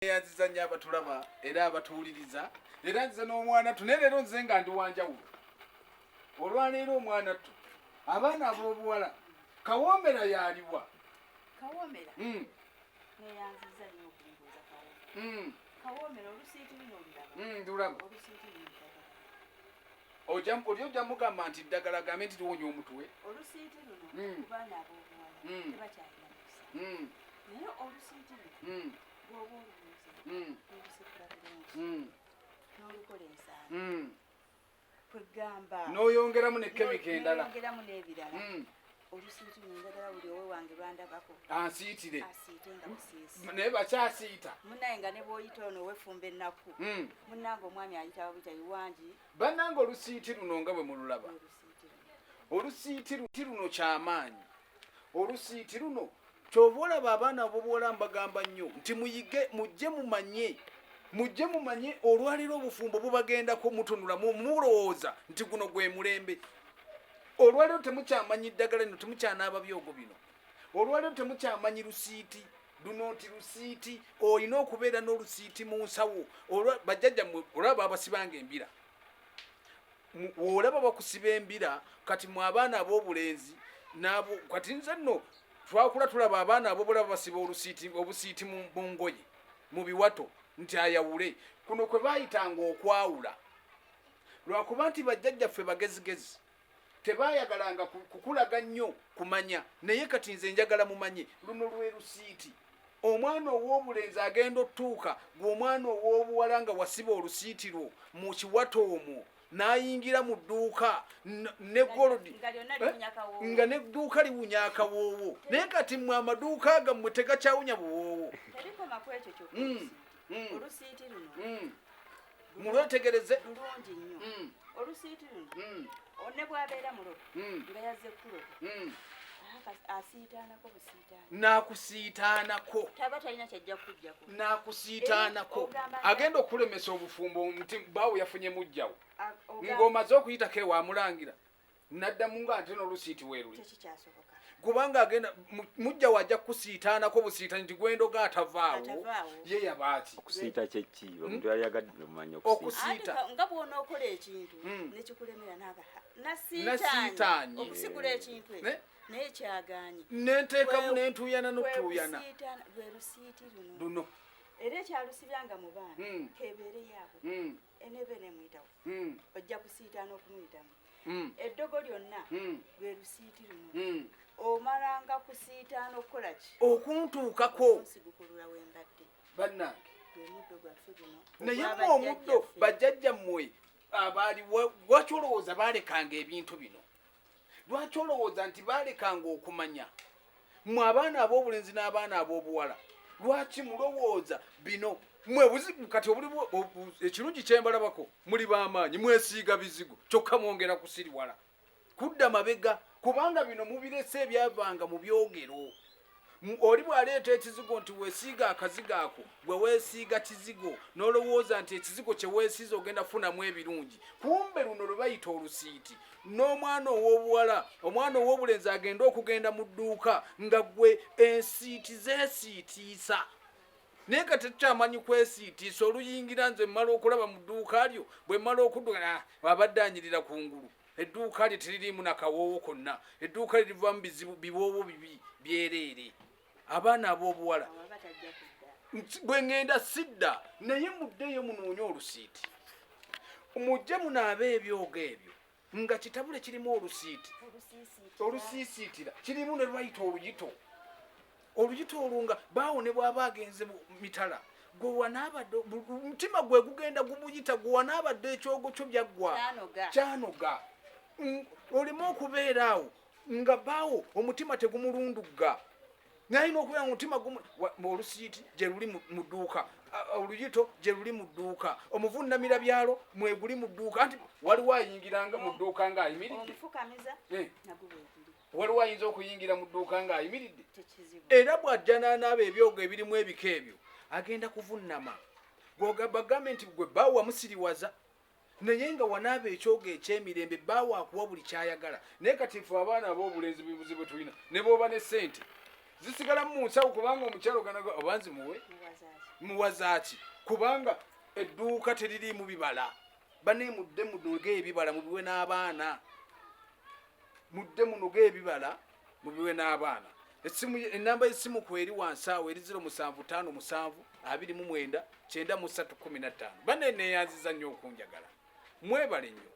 Neyanziza nnyo abatulaba era abatuwuliriza, era nziza n'omwana ttu, naye leero nze nga ndi wanjawulo olwaleero. Omwana ttu, abaana ab'obuwala, Kawoomera yaliwa? Kawoomera. Neyanziza nnyo okumbuuza Kawoomera. Kawoomera, olusiiti luno olulaba? Ndulaba. Olusiiti luno ddagala. Oli ojja mugamba nti ddagala, agambe nti liwonya omutwe. Olusiiti luno ku baana ab'obuwala tebakyalina mukisa, naye olusiiti luno bw'oba olubuuza n'olusekula bulungi n'olukola ensaano, kwegamba n'oyongeramu ne chemical endala, n'oyongeramu n'ebirala, olusiiti luno njagala buli owe wange lwandabako ansiitire. Asiite nga busiisi. Naye bakyasiita? Munnaye, nga ne bw'oyita ono ow'effumba ennaku, munnange, omwami ayita buyita iwangi. Bannange, olusiiti luno nga bwe mululaba, olusiiti luno, olusiiti luno kyamaanyi. Olusiiti luno, kyova olaba abaana abobuwala mbagamba nnyo nti muyige, mujje mumanye, mujje mumanye. Olwaliro obufumbo bubagendako, mutunula, mulowooza nti guno gwe mulembe. Olwaliro temukyamanyi ddagala lino, temukyanaaba byogo bino. Olwaliro temukyamanyi lusiiti luno nti lusiiti, olina okubeera n'olusiiti mu nsawo. Bajjajjammwe olaba babasibanga embira. Bw'olaba bakusiba embira, kati mu abaana ab'obulenzi nabo, kati nze nno twakula tulaba abaana ab'obulaba basiba olusiiti, obusiiti mu ngoye, mu biwato, nti ayawule. Kuno kwe baayitanga okwawula, lwakuba nti bajjajjaffe bagezigezi, tebayagalanga kukulaga nnyo kumanya. Naye kati nze njagala mumanye, luno lwe lusiiti. Omwana ow'obulenzi agenda otuuka, gwe omwana ow'obuwala nga wasiba olusiiti lwo mu kiwato omwo, n'ayingira mu dduuka ne gold, nga lyonna Eh? liwunya akawoowo. Nga nedduuka liwunya akawoowo. Naye kati mmwe amaduuka gammwe tegakyawunya buwoowo. Terikoma ku ekyo kyokka. Olusiiti, olusiiti luno Mulwetegereze. Lulungi nnyo. Olusiiti luno, ne bw'abeera mulogo nga yazze kuloga, asiitaanako busiitaana. N'akusiitaanako. Taba talina kyajja kukuggyako. N'akusiitaanako. Era ogamba Agenda okulemesa obufumbo nti baawo yafunye mujjawo, ng'omaze okuyitako ewamulangira, naddamu nga ate n'olusiiti weeruli. Tekikyasoboka. Kubanga agenda mujjawo ajja kusiitaanako busiitaani nti gwendoga atavaawo. Atavaawo. Ye yabaaki? Okusiita kyeki? Omuntu yali yagadde omumanya okusiita. Okusiita. Anti nga bw'onookola ekintu nekikulemera, naga Nasiitaanye. nasiitaanye okusigula ekintu ekyo, naye kyagaanye. Nenteekamu nentuuyana n'otuuyana. Lwe lusiiti luno. Luno. Era ekyalusibyanga mu baana, kebeere yaabwe, eneebe nemuyitawo, ojja kusiitaana okumuyitamu. Eddogo lyonna lwe lusiiti luno. Omalanga kusiitaana okukola ki? Okuntuukako. Onsigukulula wembadde. Bannange. Gwe muddo gwaffe guno Naye ogwa mwe omuddo, bajjajjaffe. bajjajjammwe abaali, lwaki olowooza baalekanga ebintu bino? Lwaki olowooza nti baalekanga okumanya? Mwe abaana ab'obulenzi n'abaana ab'obuwala, lwaki mulowooza bino mwe buzibu? Kati obuli ekirungi kyembalabako, muli b'amaanyi, mwesiiga bizigo, kyokka mwongera kusiriwala, kudda mabega, kubanga bino mubirese ebyavanga mu byogero. Oli bw'aleeta ekizigo nti weesiiga akazigo ako, gwe weesiiga kizigo n'olowooza nti ekizigo kye weesiiza ogenda kufunamu ebirungi. Kumbe luno lwe bayita olusiiti. N'omwana ow'obuwala, omwana ow'obulenzi agenda okugenda mu dduuka nga gwe ensiiti zeesiitiisa, naye nga tetukyamanyi kwesiitiisa. Oluyingira, nze mmala okulaba mu dduuka lyo, bwe mmala okudduka, ah, abadde anyirira ku ngulu. Edduuka lye teririimu nakawoowo konna, edduuka lye livamu bizibu, biwoowo bibi byereere. Abaana ab'obuwala, Awo aba tajja kudda. Bwe ŋŋenda sidda, naye muddeeyo munoonye olusiiti, mujje munaabe ebyogo ebyo nga kitabule kirimu olusiiti. Olusiisiitira. Olusiisiitira kirimu ne lwayita oluyito, oluyito olwo nga baawo ne bw'aba agenze mu mitala, gwe wanaabadde omutima gwe gugenda gumuyita, gwe wanaabadde ekyogo kyo byaggwa. Kyanoga. Kyanoga. Oleme okubeera awo nga baawo omutima tegumulundugga, naye nokubeera nga omutima olusiiti gye luli mu dduuka, oluyito gye luli mu dduuka, omuvunnamira byalo mweguli mu dduuka. Anti waliwo ayingiranga mu dduuka ng'ayimiridde. Omufukamiza nagwo bweguli. Waliwo ayinza okuyingira mu dduuka ng'ayimiridde. Tekizibu. Era bw'ajja n'anaaba ebyogo ebirimu ebika ebyo, agenda kuvunnama. Bagambe nti gwe bbaawo wamusiriwaza, naye nga wanaaba ekyogo ekyemirembe, bbaawo akuwa buli kyayagala. Naye kati ffe abaana ab'obulenzi, bibuzi bwe tulina, ne bw'oba ne ssente. Zisigala mu nsawo kubanga omukyalo ganaga oba nzimuwe muwazaaki, kubanga edduuka teririimu bibala. Bane mudde munoge ebibala mubiwe n'abaana, mudde munoge ebibala mubiwe n'abaana. Essimu, enamba y'essimu kweri wansi awo eri 0757 29 93 15. Bane neeyanziza nnyo okunjagala, mwebale nnyo.